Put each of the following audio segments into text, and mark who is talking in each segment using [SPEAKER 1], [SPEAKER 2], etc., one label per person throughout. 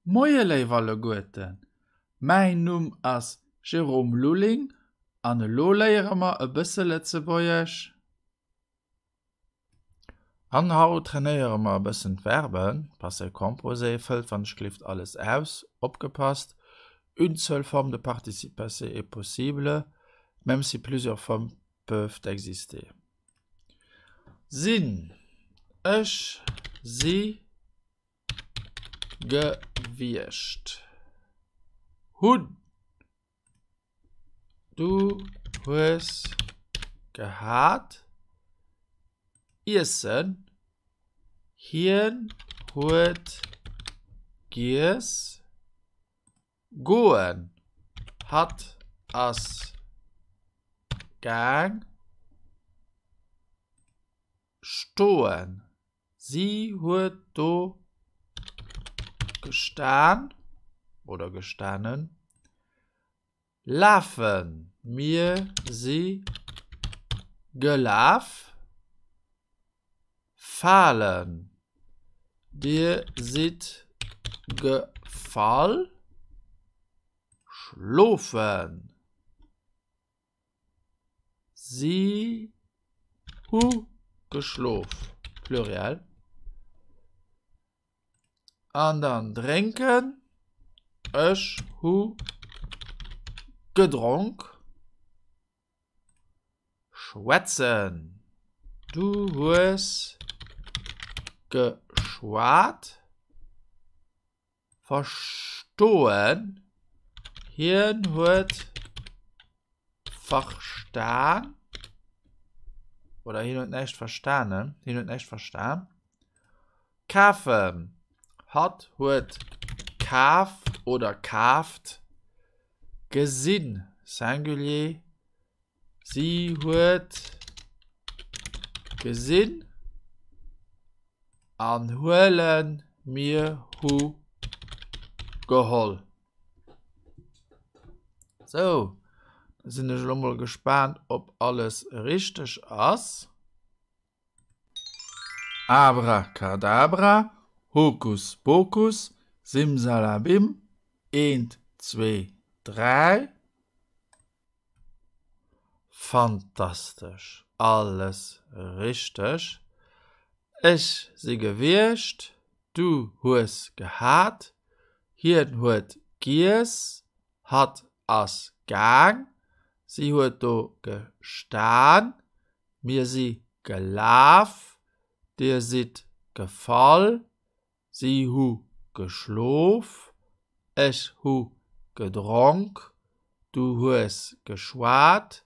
[SPEAKER 1] Moie léif alleguerten, mäin Numm ass Jérôme Lulling an elo léiere mer e bësse Lëtzebuergesch. An haut trainéiere mer e bëssen d'Verben, Passé composé, fëllt wann ech gelift alles aus, opgepasst, une seule forme de participe passé est possible, même si plusieurs formes peuvent exister. Sinn, ech si gewiescht. Hunn, du hues gehat. Iessen, hien huet giess. Goen, hatt ass gaang. Stoen, si huet do gestan oder gestanen. Lafen, mir si gelaf. Falen, dir sidd gefall. Schlofen, si hu geschlof, Pluriel. An dann drénken, ech hu gedronk. Schwätzen, du hues geschwat. Verstoen, hien huet verstan oder hien huet näischt verstanen, hien huet näischt verstan. Kafen, hatt huet kaf oder kaaft. Gesinn, Singulier, si huet gesinn. An huelen, mir hu geholl. Sou, da sinn ech elo mol gespaant, ob alles richteg ass. Abracadabra, Hokus Pokus, Simsalabim, eent, zwee, dräi. Fantastesch, alles richteg. Ech si gewiescht, du hues gehat, hien huet giess, hatt ass gaang, si huet do gestan, mir si gelaf, dir sidd gefall, Si hu geschlof. Ech hu gedronk. Du hues geschwat.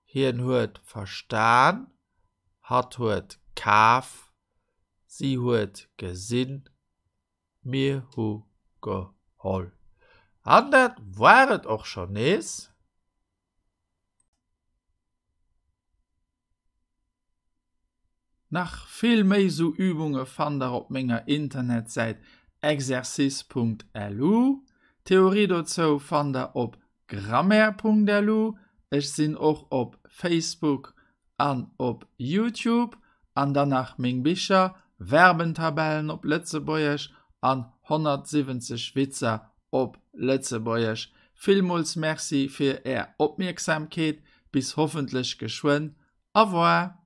[SPEAKER 1] Hien huet verstan. Hatt huet kaf. Si huet gesinn. Mir hu geholl. An dat war et och schonn nees. Nach vill méi sou Übunge fannt der op menger Internetsäit exercice.lu. D'Theorie dozou fannt der op grammaire.lu. Ech sinn och op Facebook an op Youtube. An dann nach meng Bicher, Verbentabellen op Lëtzebuergesch an 170 Witzer op Lëtzebuergesch. Villmools Merci fir är Opmierksamkeet. Bis hoffentlech geschwënn. Au revoir!